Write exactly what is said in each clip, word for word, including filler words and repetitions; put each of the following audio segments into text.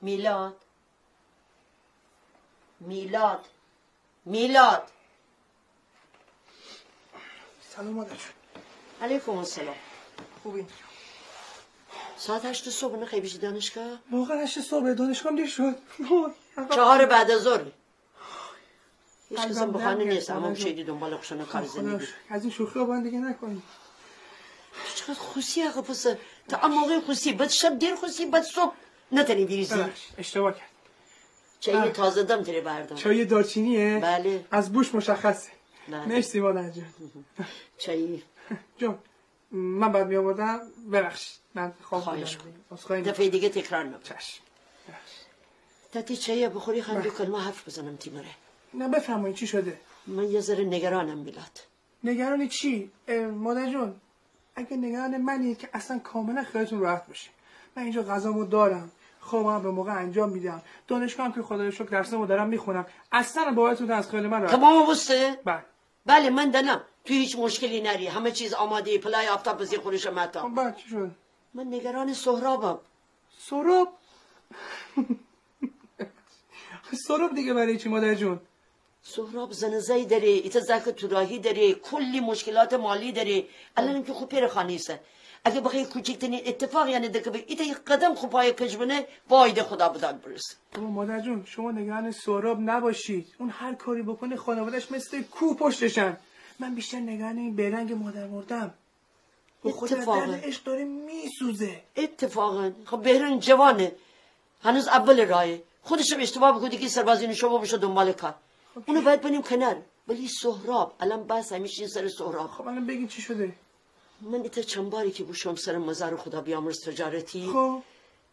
میلاد. میلاد. میلاد. سلام مادر جون. علیکم السلام. خوبین؟ ساعت هشت صبح نخوای بیشی دانشگاه؟ واقعاً هشت صبح؟ دانشگاهم دیر شد. چهار بعد از ظهر. هیچ کسم به خانه نیست، همه شیدی دنبال خوشانه کار زندگی. از این شوخی ها با هم دیگه نکنیم. تو چقدر خوسی آقا پسر؟ تا ا موقع خوسی، بعد شب دیر خوسی، بعد صبح نتانی بیریزی. ببخش، اشتباه کرد. چای تازه دم تره بردار. چای دارچینیه؟ بله. از بوش مشخصه. بله. مرسی مادر جان. چای. جان، من بعد می‌آوردم، ببخشید. من خواب بودم. خواهش کنم. عذرخواهی می‌کنم. دفعه دیگه تکرار نکن. چشم. ببخشید. تا تی چایی بخوری، خوایم دو کلمه حرف بزنم تی مره. نه، بفرمایید، چی شده؟ من یه ذره نگرانم میلاد. نگران چی؟ اه، مادر جون، اگه نگران منید که اصلاً کاملاً خیالتون راحت باشه. من اینجا غذامو دارم، خوابم به موقع انجام می‌دم، دانشگاهم که خدا رو شکر درسامو دارم می‌خونم، اصلاً باورتون از خیال من راحت. تمام بوسته؟ بله. بله، من دانم تو هیچ مشکلی ناری، همه چیز آماده‌یه، پلای آفتاب بزه خورشم حتی. خب بعد چی شد؟ من نگران سهرابم. سهراب؟ سهراب دیگه برای چی مادر جون؟ سهراب زن زای داره، ایتا زاک توراهی داره، کلی مشکلات مالی داره. الانم که خو پئر خانه ایسه. اگه بخوای کوچکترین اتفاق یعنی دکه به ایتا یک قدم خو پای کج بنه، وای ده خدا بداد برسه. بابا مادر جون، شما نگران سهراب نباشید. اون هر کاری بکنه خانواده‌اش مثل کوه پشتشن. من بیشتر نگران این بهرنگ مادر مردم. به خدا اتفاقاً. درد عشق داره می‌سوزه. اتفاقاً. خب بهرنگ جوانه. هنوز اول راهه. خودشم اشتباه بوکوده که سربازی نشو بشه دنبال کار. خب اونو باید بنیم کنار. ولی سهراب، الان بحث همیشه سر سهراب. خب الان بگین چی شده؟ من ایتا چند باری که بوشوم سر مزار خدا بیامرز تجارتی. خب.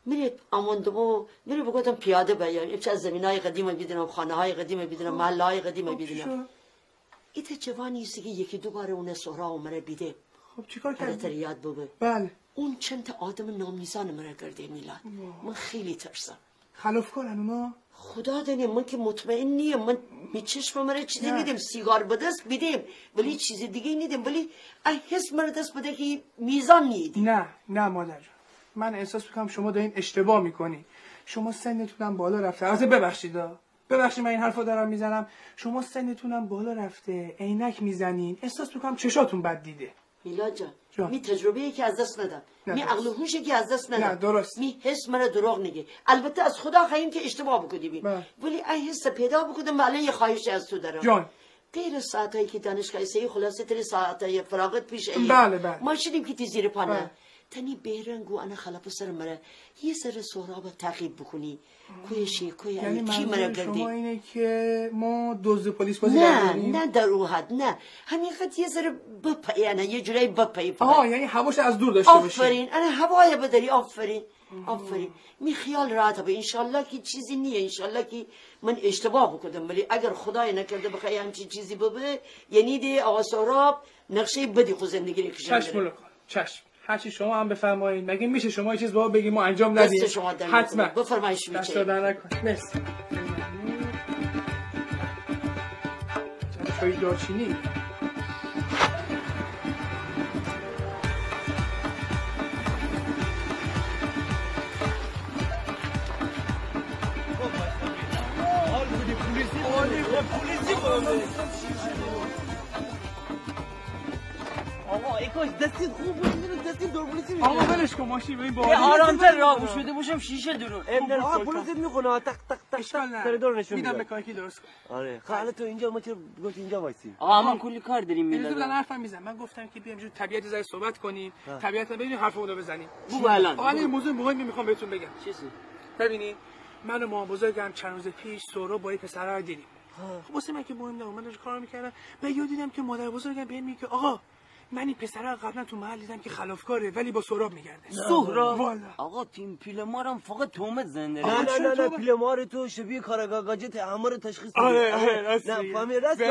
مره آموندمو، مره بگوتم پیاده بیام. ایپچه از زمینای قدیم بیدینم، خانه‌های قدیم بیدینم، محله‌های قدیم بیدینم. خب چی شد؟ ایتا جوانی ایسه که یکی دو بار اونه سهراب مره بیده. خب چیکار کردی؟ تره یاد ببه. بله. اون چند تا آدم نامیزان مره گرده میلاد. واه. من خیلی ترسم. خلافکارن اونا؟ خدا دانه، من که مطمئن نیم. من می چشم مره چیزی نیدم، سیگار به دست بیدم، ولی چیز دیگه نیدم، ولی ا حس مره دست بده که میزان نیدی. نه، نه مادر جان. من احساس می‌کنم شما دارین اشتباه می‌کنین. شما سنتونم بالا رفته. البته ببخشید ها. ببخشید من این حرفو دارم می‌زنم. شما سنتونم بالا رفته، عینک می‌زنین، احساس می‌کنم چشاتون بد دیده. میلاد جان، جان. می تجربه‌یه که از دست ندم. نه، می درست. عقل و هوشه که از دست ندم. نه، درست. می حس مره دروغ نگه. البته از خدا خوایم که اشتباه بوکوده بیم. بله. ولی ا حس پیدا بوکودم و الان یه خواهشی از تو دارم. جان. غیر ساعتایی که دانشگاه ایسه‌یی، خلاصه تره ساعتای فراغت پیش آیه. بله، بله. ما شیدیم که تی زیر پا نه. بله. تانی بهرنگ و انه خالاپسر مره یه ذره سهراب تعقیب بوکونی. کویه شی، کویه، یعنی کی مره منظور گردی؟ شما اینه که ما دزد پلیس بازی در بیاریم؟ نه، نه در او حد، نه. همین قد یه ذره بپایی، یعنی یه جورایی بپایی فقط. آها، یعنی هواشو از دور داشته باشی. آفرین، انه هوایه بداری، آفرین. آفرین. می خیال راحت به، انشالله که چیزی نیه، انشالله که من اشتباه بوکودم، ولی اگر خدای نکرده بخوای همچین چیزی ببه، یعنی ده آقا سهراب نقشه‌ی بدی خو زندگی ره کشیده. چشم لو خانم، چشم. هرچی شما هم بفرمایید. مگه می‌شه شما یه چیز به ما بگی ما انجام ندیم؟ دست شما درد نکنه. حتماً. بفرمایید شما. دست درد نکنه. مرسی. چای دارچینی. آقا، ای کاش دستت خوب بود، دستت دور پلیسی می‌شد. آقا، ولش کن، ماشین، ببین، آرام‌تر راه بشوده بوشم، شیشه درون. آقا، پلیس می‌خونه، تق، تق، تق، اشکال نداره. سر دور نشون می‌ده. می‌دم مکانیکی درست کن. آره، خب، الان تو اینجا، ما چرا گفت اینجا وایسی؟ آقا، من کلی کار داریم. اجازه بدن حرفم می‌زنم. من گفتم که بیام اینجا طبیعت زای صحبت کنیم. طبیعت ببینیم، حرفمون رو بزنیم. بگو الان. آقا، الان یه موضوع مهمی می‌خوام بهتون بگم. چیزی؟ ببینید، من و مامان بزرگم چند روز پیش سهراب با یه پسر رو دیدیم. خب، واسه من که مهم نبود، من داشتم کار می‌کردم. و یهو دیدم که مادر بزرگم بهم میگه که آقا، من این پسره رو قبلاً تو محل دیدم که خلافکاره، ولی با سهراب می‌گرده. سهراب؟ والا. آقا، تیم پیله مارم فقط تهمت زنده. نه، نه، نه، پیله مار تو شبیه کارگاه گاجت، همه رو تشخیص می‌ده. آره، آره، راست می‌گی. نه، فهمی راست.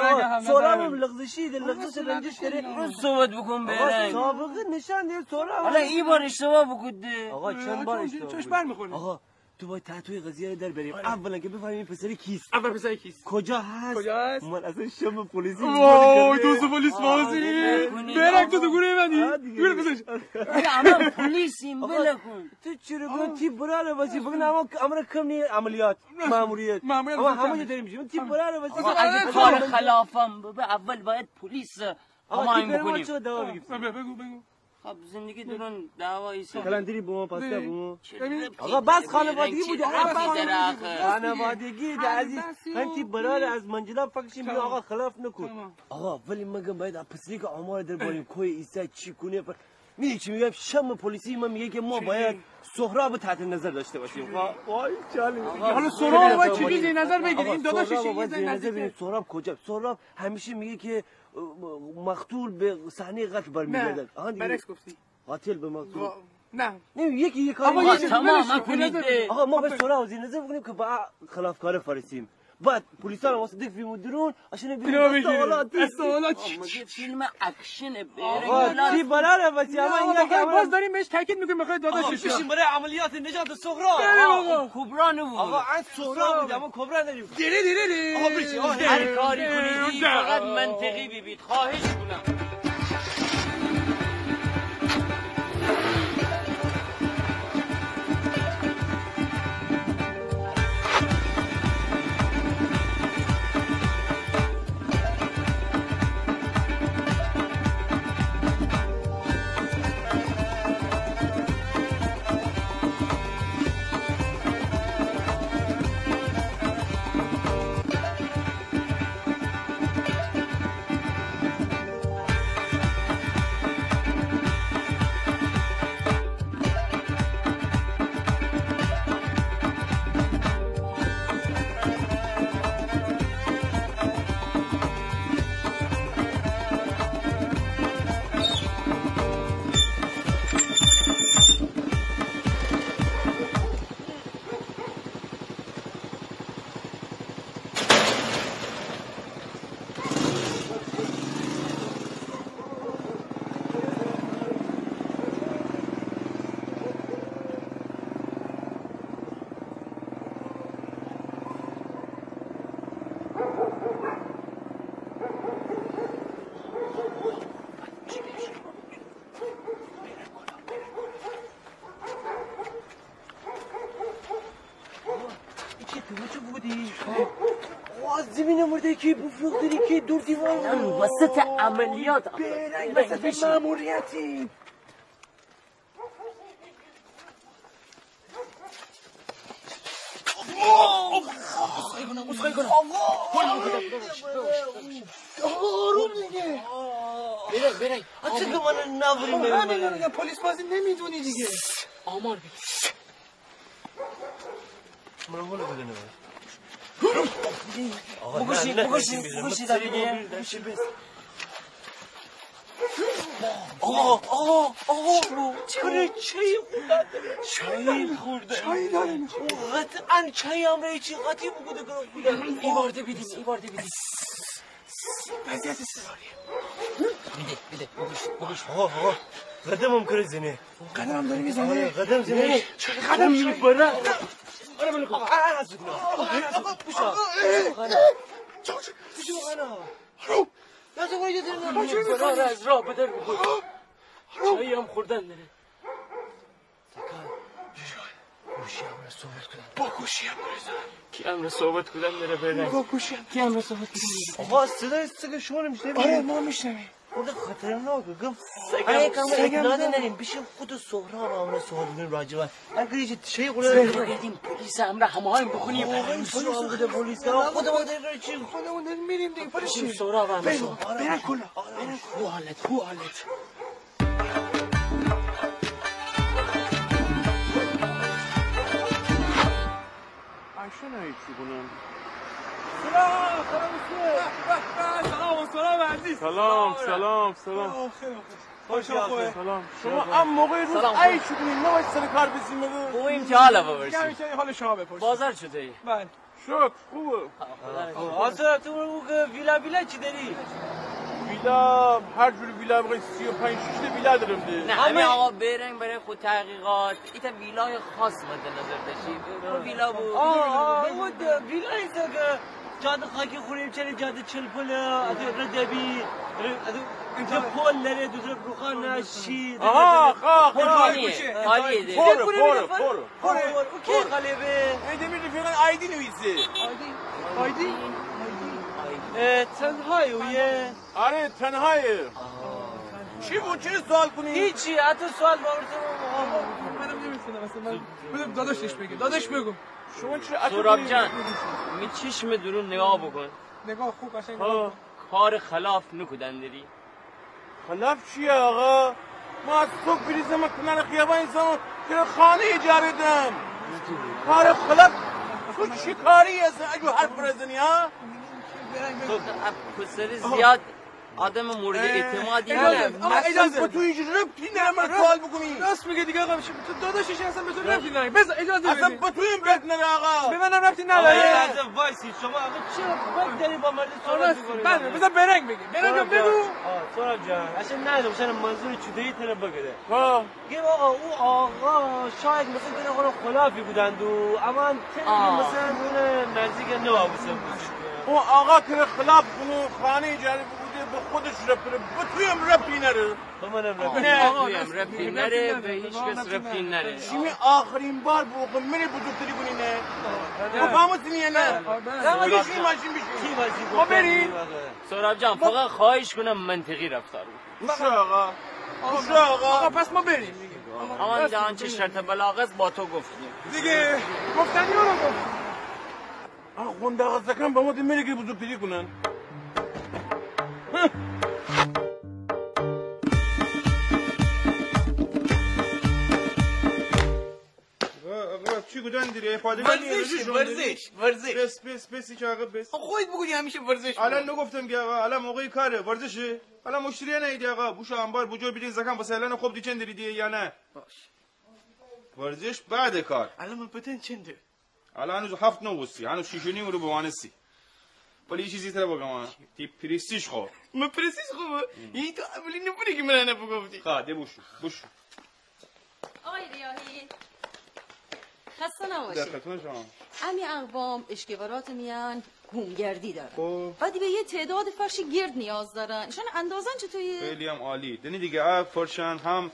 سهراب هم لغزشی ده، لغزش رنجش داره. صحبت بکن، آقا، بهرنگ. سابقه نشان ده، سهراب. حالا ای بار اشتباه بوکوده. آقا، چند بار اشتباه بوکوده؟ آقا، تو باید تحت قضیه رو در بریم. آره. اولاً که بفهمیم این پسر کیست. اول پسر کیست؟ کجا هست؟ کجا هست؟ من اصلاً شم پلیسی. وای، تو پلیس بازی. آره، نکنی. برک تو تو گروه منی. آه، دیگه. گروه پسرش. آره، اما پلیسیم، آقا، بله کن. تو چرا گفتی برار بازی؟ بگن اما امر کم نی عملیات، مأموریت. مأموریت اما همه جا داریم می‌شیم. تی برار بازی. آقا، اگه کار خلافم ببه، اول باید پلیس آقا، هماهنگ بکنیم. چه دعوا بگیم؟ بگو، بگو. خب، زندگی درون دعوا ایسه. کلندری بومو، پاستا بومو. ببین. آقا، بس خانوادگی بوده. خانوادگی ده عزیز. خانتی برار از منجلاب فکشیم بیرون. آقا، خلاف نکن. تمام. آقا، ولی مگم باید پسری که آمار در باریم کوی ایسه چی کنه. می‌دونی چی می‌گم؟ شم پلیسی من میگه که ما باید سهراب تحت نظر داشته باشیم. وای، چالی. حالا سهراب باید چی زیر نظر بگیریم؟ این داداش چی زیر نظر بگیریم؟ سهراب کجا؟ سهراب همیشه میگه که مقتول به صحنهٔ قتل برمی‌گردد. نه، آها، دیگه. برعکس گفتی. قاتل به مقتول. وا-، نه. نه، یکی یه کاری آقا، یه چیز تمام، ولش کن. آقا، ما به سهراب زیر نظر بکنیم که با خلافکاره فرسیم. بعد پلیسا رو واسه دک فیلم درون، اشان بیرون دست اولا. دست اولا. آقا، مگه فیلم اکشنه؟ آقا، تی براره بچه، اما این آقا، باز داریم بهش تاکید می‌کنیم، می‌خواد داداش بشیم برای عملیات نجات سهراب. بله، آقا. کبرا نبود. آقا، ان سهراب بود، اما کبرا نبود. دیره، دیره، دیره. آقا، بشین، آقا. هر کاری کنید، فقط منطقی ببید. خواهش کنم. آقا، این چی تو چی بودی؟ آقا، زمین مرده کی بفروخت داری کی دور دیوار. من وسط عملیات. بیرنگ وسط مأموریتی. عذرخواهی کنم، عذرخواهی کنم. آقا، آروم دیگه. بیرنگ، بیرنگ. آقا، چه که من نبریم، آقا، من نمی‌دونم، پلیس بازی نمی‌دونی دیگه. آمار بگیر. من حال بدونم. آقا، بکشی، نه، نه، بکشی، نه، بکشی، نه، در بگیر. آقا، آقا، آقا، چرا چایی خوردن؟ چایی خوردن. چایی داریم. او قطعاً چایی همراه چی قاطی بوکوده که خوردن. ایوارده بیدیم، ایوارده بیدیم. وضعیت اضطراری. بیده، بیده، بکش، بکش. آقا، آقا، قدمم کره زنه. قدم داری می‌زنی؟ آره، قدم زنه. چرا قدم می‌زنی؟ برا. آره، بله، آقا، آقا، آقا، بوشو. بوشو، خانه. بوشو، خانه. برو. لازم باشه، برو، از راه بدر بخور. برو. چایی هم خوردن داره. سکان. گوشی همرا صحبت کودن. با گوشی همرا صحبت. کی همرا صحبت کودن دره بیرنگ؟ با گوشی همرا. کی همرا صحبت کودن دره؟ آقا، صدای سگ شما رو می‌شنوی؟ آره، ما می‌شنویم. خود خطرناکه. گم سگ. آره، کم سگ هم اطلاعات داریم. نریم. بشیم خود سهراب همرا صحبت کنیم راجبه. اگه یه چی خورده. سهراب، بدیم پلیس همرا هماهنگ بکنیم. آقا، این پلیس خود، خودمون داریم چی؟ خودمون داریم می‌ریم دیگه. پلیس چی؟ سهراب همرا صحبت. برن کلا. برن کلا. بو حالت، بو حالت. سلام، سلام، سلام، سلام عزیز. سلام، سلام، سلام. آه، خیلی خوش. خوش آمدید. سلام. شما هم موقع روز ای شدین، نباید سر کار بزنید. خوبیم که حالا بپرسیم. حال شما بپرسیم. بازار چطوری؟ بله. شکر، خوبه. آسا، تو اون که ویلا ویلا چی داری؟ ویل-، دا هر جور ویلا بخوای، سی و پنج شیش تا ویلا دارم ده. نه، همین آقا بهرنگ برای خو تحقیقات ایتا ویلای خاص مد نظر داشتی. او ویلا بو. آه، آه، او د-، ویلا ایسه که جاده خاکی خوریم، چره جاده چلپله، از ره دبی، ره، از ره پل لره، دوزره روخان نشی. آها، آه، آه، عالیه، عالیه ده. خوره، خوره، خوره. خوره، خوره. او کی خاله به؟ ای ده می رفیقان آیدی نویسه. آیدی؟ آیدی؟ اه، تنهایی اویه؟ آره، تنهایه. چی بو؟ چی سوال کنی؟ هیچی، حتی سوال باورته. منم نمی‌تونم اصلاً. من بدم داداشش بگه. داداش بگو. شما چی؟ سهراب جان، می چشم درون نگاه بکن. نگاه خوب قشنگ نگاه کن. کار خلاف نکودن دری؟ خلاف چیه آقا؟ ما از صبح بریزم کنار خیابان ایسام که خانه اجاره دم. کار خلاف؟ تو چی کاری هستی اجور حرف بزنی ها؟ تو اب پسری زیاد آدم مورد اعتمادی نیستی. آقا، اجازه. به تو هیچ ربطی نره من سوال بکنی. راست میگه دیگه آقا، تو داداشش اصلاً به تو ربطی نره. بذار اجازه بدی. اصلاً به تو هم ربط نره آقا. به منم ربطی نره. آقا، یه لحظه وایسی. شما آقا چرا باید داری با مردم صحبت می‌کنی؟ بله، بذار بهرنگ بگه. بهرنگ جان، بگو. آه، سهراب جان، اصلاً نه، مثلاً منظور چی داری تره بگه. ها. گه آقا، او آقا شاید مثلاً کنه خلاف بودن دو، اما هم تره مثلاً اونه مرزی که نه مثلاً. او آقا که خلاف کنه، خانه اجاره بوده، به خودش ربط دره، به تویم ربطی نره. به منم ربطی نره. آقا، به تویم ربطی نره، به هیچ کس ربطی نره. شیمی آخرین بار بو که منی بزرگتری کنی نه. تو فهمتی یا نه؟ بگی شیمی ماشین بشی. ما بریم. سهراب جان، فقط خواهش کنم منطقی رفتار بکن. باشه آقا. باشه آقا. آقا، پس ما بریم. امان ده آنچه شرط بلاغ است با تو گفتیم. دیگه گفتنی رو گفت. آقا، قنداق زاکان با ما ده مره که بزرگتری کنن. آقا، آقا، چی گودن دیری؟ ورزش، ورزش، ورزش. بس، بس، بس، هیچ آقا، بس. خب خودت بگو دیگه، همیشه ورزش. الان نگفتم که آقا، الان موقع کاره، ورزشه. الان مشتری نیدی آقا، بوشو انبار بوجور بیدین زاکان، بس الان خوب دی چند دیدی یا نه؟ باش. ورزش بعد کار. الان من پتن چنده؟ الان هنوز هفت نوبوستی، هنوز شیش و نیم رو بوانستی. ولی یه چیزی تره بگم ها. تی پرستیژ خو. من پرستیژ خو؟ یعنی تو اولی نفری که من انه بگفتی. خا، ده بوشو، بوشو. آقای ریاحی، خسته نباشید. در خدمت شما. امی اقوام اشکوارات میان گمگردی دارن. خب. بعد به یه تعداد فرش گرد نیاز دارن. ایشان اندازن چطوریه؟ خیلی هم عالی. دنی دیگه، ا فرشان هم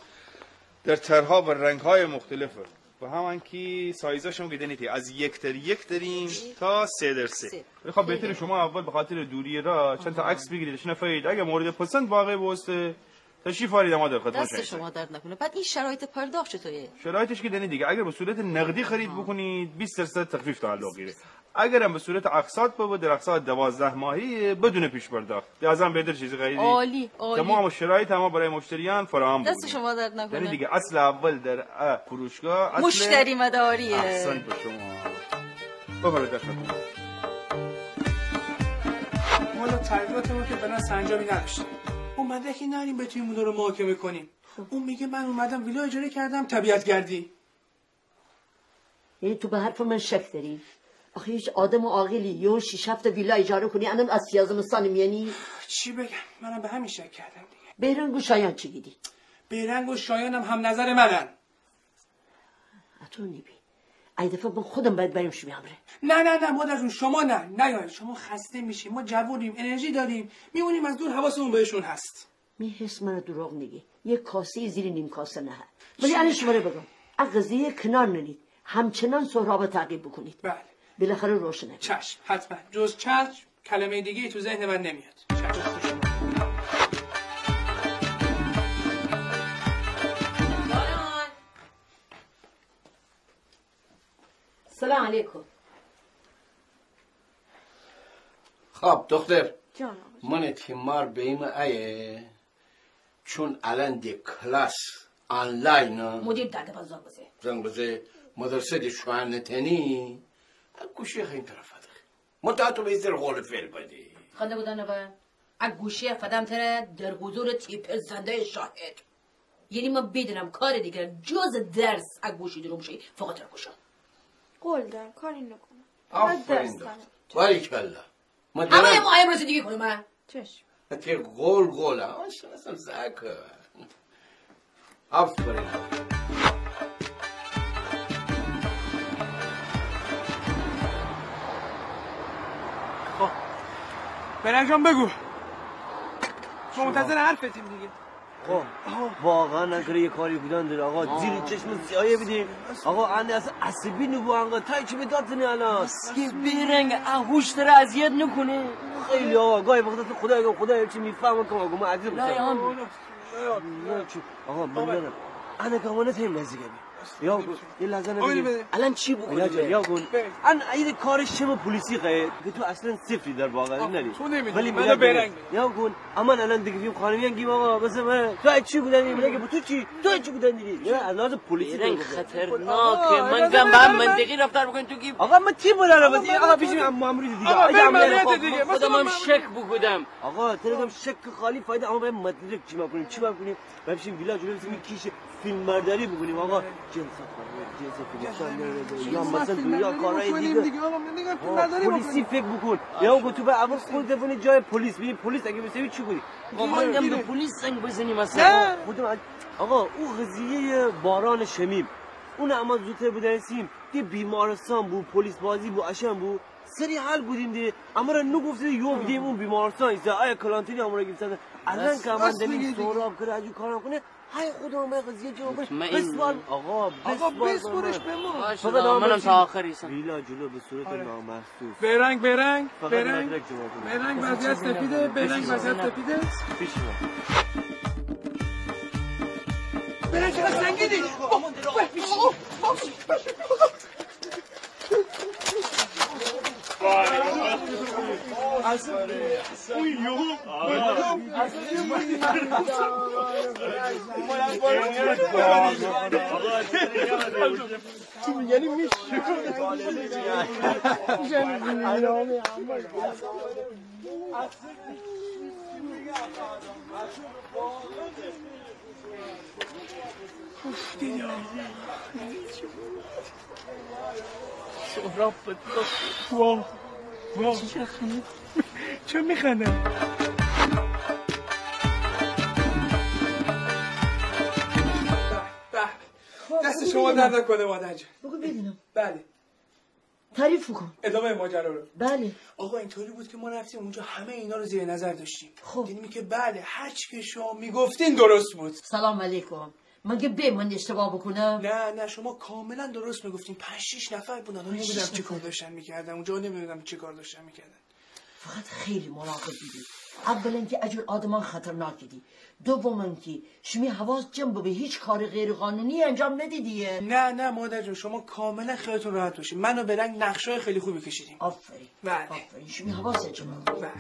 در طرح‌ها و رنگ‌های مختلفه. و هم انکی سایزاش هم که دنیتی، از یک در یک داریم تا سه در سه. سه. ولی خب بهتره شما اول به خاطر دوری راه چند تا عکس بگیرید، اشنه فایید. اگه مورد پسند واقع بوسته، تشریف آرید، ما در خدمت شما. دست شما درد نکنه. بعد این شرایط پرداخت چطوره؟ شرایطش که دنی دیگه، اگر به صورت نقدی خرید بکنید، بیست درصد تخفیف تعلق گیره. اگرم به صورت اقساط ببه، در اقساط دوازده ماهی بدون پیش پرداخت. ده از ان بهتر چیزی خریدی؟ عالی، عالی. تمام شرایط ما برای مشتریان فراهم بکنیم. دست شما درد نکنه. یعنی دیگه اصل اول در ا فروشگاه، اصل مشتری مداریه. احسنت به شما. بفرمایید، در خدمت. والا تحقیقات ما که فعلاً سرانجامی نداشته. ما مدرکی ناریم بتونیم اونا رو محاکمه کنیم. اون میگه من اومدم ویلا اجاره کردم طبیعت‌گردی. یعنی تو به حرف من شک داری؟ آخه هیچ آدم عاقلی یه شیش هفت ویلا اجاره کنی، انم از سیاه زمستان میانی؟ چی بگم؟ منم به همین شک کردم دیگه. بهرنگ و شایان چی گیدی؟ بهرنگ و شایانم هم نظر منن. اتو نیبی. ای دفعه من خودم باید بریم شیمی همره. نه، نه، نه، مادر جون، شما نه، نه، شما خسته میشین. ما جوونیم، انرژی داریم، میمونیم از دور حواسمون بهشون هست. می حس مره دروغ نگه. یه کاسه‌ای زیر نیم‌کاسه نهه. ولی الان شمره بگم، ا قضیه کنار ننید. همچنان سهرابه تعقیب بکنید. بله. بالاخره روشنه. چشم، حتماً. جز چشم، کلمهٔ دیگه‌ای تو ذهن من نمیاد. چشم. سلام علیکم. خب دختر، جان آقا. من تیمار بیم ایه، چون الان ده کلاس آنلاینه. مدیر داده بان زنگ بزه. زنگ بزه، مدرسه ده شوئن نتنی، گوشی خین طرف ده. منتها تو به ایسر قول فعل بدی. خنده بودن نبا. ا گوشی فدم تره در حضور تی پسندای شاهد. یعنی من بیدینم کار دیگر جز درس ا گوشی درون بشه، فقط تره گوشم. قول دارم کاری نکنم. آفرین دختر. باریکلا. اما یه ماه امروز دیگه کنم من. چشم. تی قول قوله. آه، شناسم زاکه. آفرین. خب. برنگ جان بگو. ما منتظر حرفتیم دیگه. خب. واقعاً اگر یه کاری بودن داره، آقا، زیر چشم سیاهی بیدی. آقا، انه اصلاً عصبی نبو، انقدر تای چی به داد زنی الان؟ مسکین بیرنگ، ا هوش تره اذیت نکنه. خیلی، آقا، گاهی وقتا تو خدای، خدای چی می‌فهمه که آقا، ما عزیز نه، بودم. نه، چی؟ آقا، من دارم. انه که اما نتایم نزدیک بی. یا، یه لحظه نزدیک. الان چی بکنیم؟ یا گون. ان ایده کار شم پلیسی خیه که تو اصلاً صفری در واقع نری. تو نمی‌دونی. ولی منو بیرنگ. یا گون. اما الان دیگه فیلم خانمی هم گیم آقا، بس من. تو چی بودن؟ تو چی؟ تو چی بودن دیگه؟ از لحاظ پلیسی بیرنگ خطرناکه. من گم با هم منطقی رفتار بکنیم، تو گی. آقا، من تی برارم؟ آقا، بیشیم ماموری دیگه. آقا، بریم عملیات دیگه. خودم هم شک بکودم. آقا، تره گم شک خالی فایده، اما باید مدرک چی بکنیم؟ چی بکنیم؟ باید بشیم ویلا جلو بزنیم، کیش فیلمبرداری بکنیم، آقا. جنس خانم، جنس فیلم. یا مثلاً دنیا کارهای دیگه. آقا، پلیسی فکر بکن. یا گو تو به اول خود دفنی جای پلیس، ببین پلیس اگه بسوی چی کنی؟ آقا، ما هم به پلیس زنگ بزنیم مثلاً. خودم، آقا، او قضیهٔ باران شمیم. اون اما زودتر بدانستیم. دی بیمارستان بو، پلیس بازی بو، اشان بو. سری حل بودیم دی. اما را نگفته یو بیدیم اون بیمارستان ایسه. آیا کلانتری اما را گرفته. الان که اما دنی سهراب کره اجو کار کنه. های خدا، ما قضیه جواب بده. بسوار. آقا، بسوارش به ما. باشه، فقط منم تا آخر ایسم. ویلا جلو به صورت نامحسوس. بیرنگ، بیرنگ، فقط بیرنگ. مدرک جواب بده. بیرنگ وضعیت سفیده، بیرنگ وضعیت سفیده. پیش ما. بیرنگ چقدر سنگینی. اوف، دیدی آقا. سهراب بود. واه، واه. چی شد خانم؟ چه می‌خندم؟ به، به. خب، دست شما درد نکنه، مادر جان. بگو ببینم. بله. تعریف کن. ادامهٔ ماجرا رو. بله. آقا، اینطوری بود که ما رفتیم اونجا، همهٔ اینا رو زیر نظر داشتیم. خب. دیدیم که بله، هر چی که شما می‌گفتین درست بود. سلام علیکم. مگه به من اشتباه بکنم؟ نه، نه، شما کاملاً درست می‌گفتین. پنج شیش نفر بودن. نمی‌دونم چی کار داشتن می‌کردن اونجا، نمی‌دونم چی کار داشتن می‌کردن. فقط خیلی مراقب ببید. اولاً که اجور آدمان خطرناکی دی. دوماً که شمی حواس جمع ببه، هیچ کار غیر قانونی انجام ندی دیگه. نه، نه، مادر جون، شما کاملاً خیالتون راحت باشه. من و بیرنگ نقشه‌های خیلی خوبی کشیدیم. آفرین. بله. آفرین. شمی حواس جمع ببه. بله.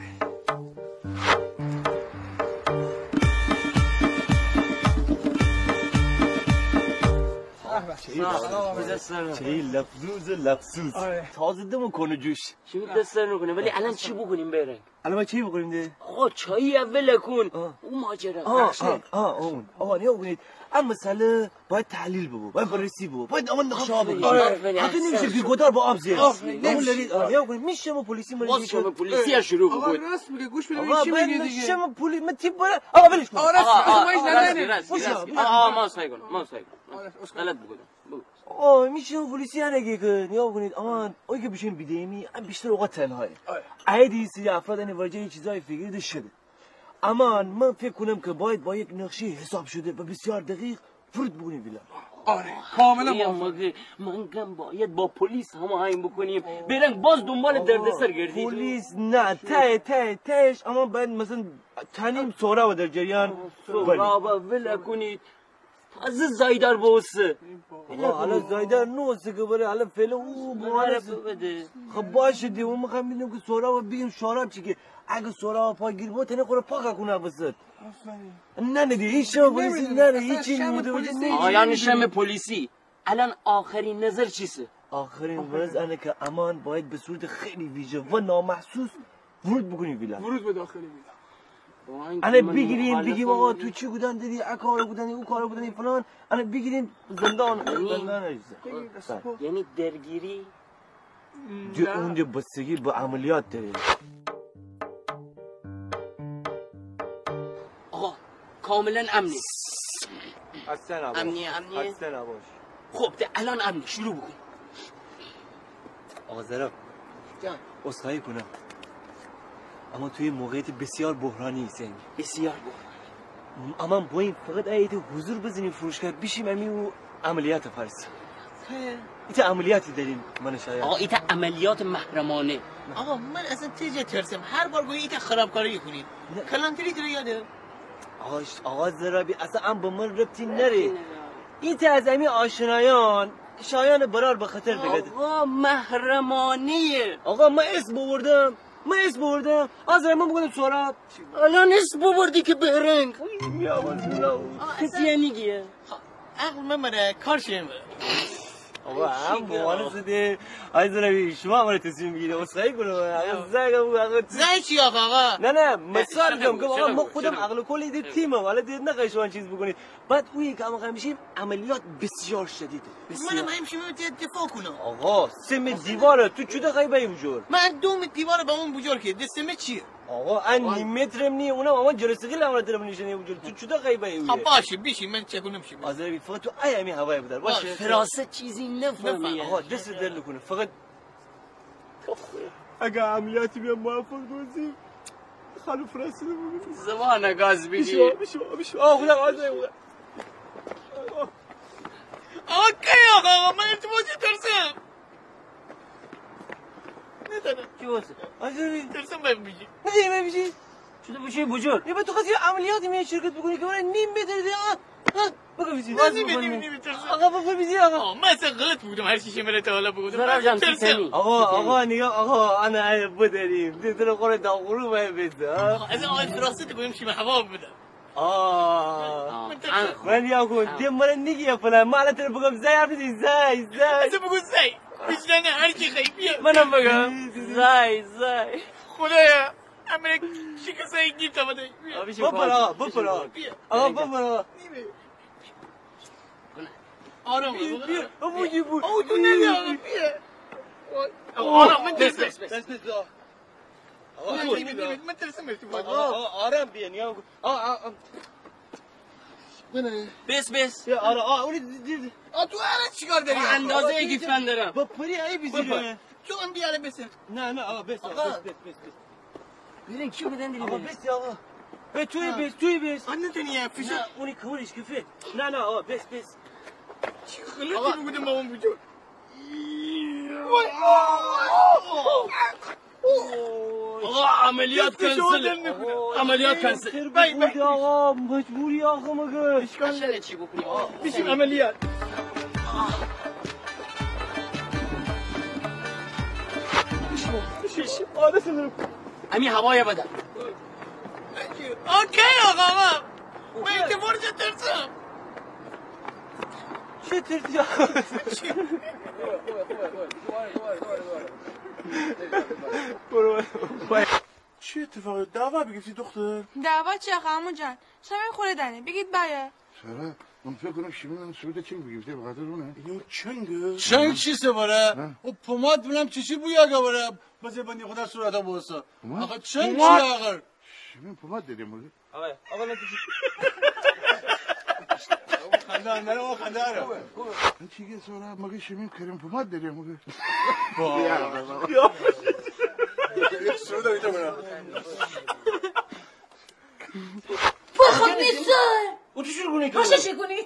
چه لفظوز، لفظوز. آره. تازه دمو کنه جوش. شمی دست درد نکنه، ولی الان چی بکنیم بیرنگ؟ الان ما چی بکنیم ده؟ خو چایی اول کن. آه. او ماجرا. آه، آه، آه، اون. آقا، نیا بکنید. اما مسئله باید تحلیل ببه، باید بررسی ببه، باید اما نقشه ببه. آفرین، آفرین. حتی نمیشه بی‌گدار با آب زیر. آفرین، اون نمیشه. لرید، آه، نیا بکنید. می‌شه ما پلیسی ما باز شما پلیسی شروع بکن. آقا، راست میگه، گوش بده، آقا، چی میگه دیگه؟ می‌شه ما پلی-، ما تی برا-، آقا، ولش کن. آقا، راست میگه، آقا، ما ایش نداریم. راست، راست. آقا، ما سعی کنم، ما سعی کنم. غلط بگودم. بگو. آه، می‌شه پلیسی انه گه که نیا بکنید، اما اوی که بشیم بیدیمی، ا بیشتر اوقات تنهایه. آره. ای دی سری افراد انه ورجه یه چیزای فکری ده شده. اما من فکر کنم که باید با یک نقشهٔ حساب شده و بسیار دقیق ورود بکنیم ویلا. آره، کاملاً موافقم. مگه من گم باید با پلیس هماهنگ بکنیم. بیرنگ باز دنبال دردسر گردی. پلیس نه، ته، ته، تهش، اما باید مثلاً تانیم سهراب در جریان. سهراب ول کنید. تازه زایدار بوسه. آقا، حالا زایدار نوسه که بره، حالا فعلاً او بواره. خب باشه دی، اون می‌خوام بیدینم که سهراب بیگیم سهراب چی که. اگه سهراب پا گیر بود، تنه خوره پاک کنه بسد. آفرین. نه، نه دی، هیچ شم پلیسی، نه، نه، هیچی نمی‌دونه. آقایان شم پلیسی، الان آخرین نظر چیسه؟ آخرین ورز انه که امان باید به صورت خیلی ویژه و نامحسوس ورود بکنیم ویلا. ورود به داخل ویلا. انه بیگیریم، بیگیم آقا تو چی گودن دری، ا کارو گودنی، او کارو گودنی فلان. انه بیگیریم زندان، یعنی، زندان اجزا. یعنی درگیری؟ دی اون دی بستگی به عملیات داره. کاملاً امنی. خسته نباش. امنی، امنی. خسته نباش. خب، ده الان امنی. شروع بکن. آقا ضراب. جان. عذرخواهی کنم. اما تو یه موقعیت بسیار بحرانی ایسیم. بسیار بحرانی. اما بایم فقط ایته حضور بزنیم فروشگاه، بیشیم امی او عملیات فرض. ایته عملیاتی داریم من شاید. آقا، ایته عملیات محرمانه. آقا، من اصلاً تی جا ترسم. هر بار گویی ایته خرابکاری کنید. نه. کلانتری تره یاده. آقا، آقا ضرابی، اصلاً ام به من ربطی ناره. ایته از امی آشنایان شایان برار به خطر دگه. آقا، محرمانه. آقا، من اسم بوردم. من اسم بوردم. آقا ضرابی، من بوگفتم سهراب. الان اسم بوردی که بهرنگ. آقا، کسی اصلاً نیگه. عقل ممره، کار شیم. آقا، هم مهندس ده. آقا ضرابی، شما امره تصمیم بگیری. عذرخواهی کنم. آقا، زای بگو، آقا. زای چی آقا، آقا؟ نه، نه، مثال می‌گم. آقا، من خودم عقل کلی ده تیمم، ولی ده نخوای شما چیز بکنید. بعد اویه که امه خوایم بیشیم عملیات بسیار شدیده. منم خوایم شیمه دفاع کنم. آقا، سه متر دیواره، تو چوطو خواهی بایی اوجور؟ من دو متر دیواره با اون بوجور که، ده سه متر چیه؟ آقا، ان نیم مترم نیه، اونم اما جلوسقیل امره طرف نیشنه اوجور. تو چوطو خواهی بایی اوجور؟ خب باشه، بیشیم، من چه کنم شیمه. آقا ضرابی، فقط تو ای امی هوای بدار، باشه؟ فراست چیزی نفهمی. آقا، دست درد نکنه، فقط اگه عملیاتی بیا موفق بوسی، خانم فراست بگو. زبان گاز بیدی. بیشو، بیشو، بیشو. آه، خدا، آه، خدا. آقا، کی آقا، آقا، من ازدواج ترسم. ندانم. چی بوسه؟ ترسم باید بیشی. نداری باید بیشی؟ چوطو بوشی بوجور؟ یه با تو خواستی عملیات می شرکت بکنی که برای نیم متر دیگه، آه، آه. بگو بیزی. نه، نیمه، نیمه، نیمه، ترسم. آقا، بگو بیزی، آقا. آه، من اصلاً غلط بوگودم، هر چی شیمه تا حالا بوگودم. ضراب جان، ترسم. آقا، آقا، نیگا، آقا، انا ای بدریم. دی تو رو خوره دا غروب ای بده، ها؟ آقا، از آقای فراست گویم شیمه هوا بده. آه. من ترسم. من یا گون، دی مره نیگی یا فلان. ما الان تره بگم زای، حرف زای، زای. از بگو زای. وجدانه هر چی خیلی بیه. منم بگم. زای، زای. خدایا. امره شکستای گیفت آمده. بپر آقا، بپر آقا. آقا، بپر آقا. آرام، بیا، بیا. او بوگی بو. او تو نده آقا، بیا. آقا، آرام، من ترسم. بس، بس، بس، آقا. آقا، من ترسم. آقا، آقا، آرام بیا، نیا. آقا، آقا. بس، بس. یا، آره، آه، اونی دی، دی، دی. آه، تو الان چیکار داری؟ آقا، اندازهٔ گیفتن دارم. با پری ای بیزی. تو هم بیاره بسه. نه، نه، آقا، بس، آقا، بس، بس، بس، بس. بیرین چی بدن دیگه؟ آقا، بس، آقا. به توی بس، توی بس. آه، نه، تو نیه، فشار. نه، اونی کورش کفه. نه، نه، آقا، بس، بس. چی غلطی بوگودم بابام بوجور؟ وای، آه، آه، آه. آقا، عملیات کنسل. عملیات کنسل. بای، بای. آقا، مجبوری آقا مگه. اشکال نداره. چی بکنیم آقا؟ بشیم عملیات. بشیم، بشیم. آره، سلام. امی هوای بدن. اوکی آقا، آقا. من اتفاقی ترسم. چه ترسی؟ برو، برو. چه اتفاقی؟ دعوا بیگیفتی دختر؟ دعوا چی آخه عمو جان؟ شمیم خوره دانه. بیگید بایه. سارا، من فکر کنم شمیم سرته چنگ بیگیفته، به خاطر اونه. اینو چنگه؟ چنگ چیسه بره؟ او پماد بینم چیچی بویه گه بره. بزه بندی خدا صورتا بوسه. آخه چنگ چیه آخر؟ شمیم پماد دره مگه؟ آقا، آقا، نه تو چی؟ خنده، نه، آقا، خنده اره. این چی که سارا، مگه شمیم کریم پماد دره مگه؟ بابا. یک سرود ایتا برا. بخواب نیست. او تو شروع کنی؟ باشه، چی کنی؟